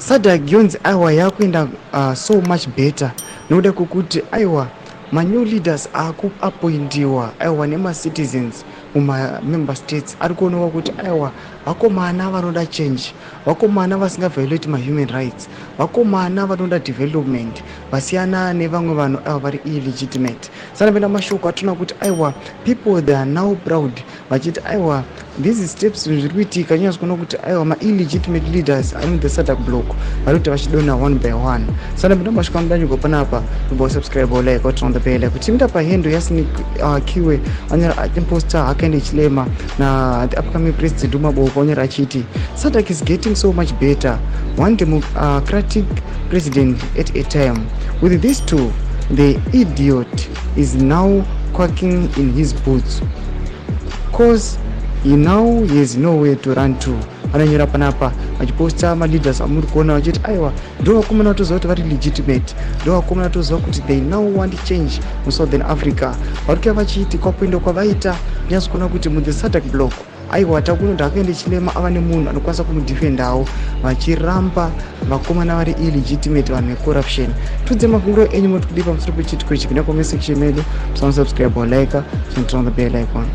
SADC yonzi aiwa yakuenda so much better nokuda kwekuti aiwa manew leaders akuappointiwa aiwa nemacitizens mumamember states ari kuonekwa kuti aiwa vakomana vanoda change, vakomana vasingaviolate mahuman rights, vakomana vanoda development, vasiyana nevamwe vanhu aiwa vari illegitimate. Sanapinda mashoko atinoona kuti aiwa people, they are now proud vachiti aiwa these steps zviri kuitika nyanyasa kuona kuti aiwa maillegitimate leaders ari muthe SADC block vari kuti vachidonha one by one. Sanapinda mashoko amudanyuko panapa, kubva usubscribe, like, turn on the bell kuti muda pahandle yaSinikiwe anyora achiposta Hakainde Hichilema na the upcoming President Duma Boko, anyora achiti SADC is getting so much better, one democratic president at a time. With these two, the idiot is now quacking in his boots, 'cause he now he has nowhere to run to. Anonyora panapa vachiposta maleaders amuri kuona vachiti aiwa ndo vakomana vatoziva kuti vari legitimate, ndo vakomana vatoziva kuti they now want change muSouthern Africa. Vari kuya vachiti kwakuenda kwavaita nyatso kuona kuti muthe SADC block aiwa takuno Hakainde Hichilema ava nemunhu anokwanisa kumudefendawo, vachiramba vakomana vari illegitimate, vanhu vecorruption. Tudze mafungiro enyu moti kudii pamusoro pechiitiko ichi kuna comment section medu. Musanosubscribe, like, turn on the bell icon.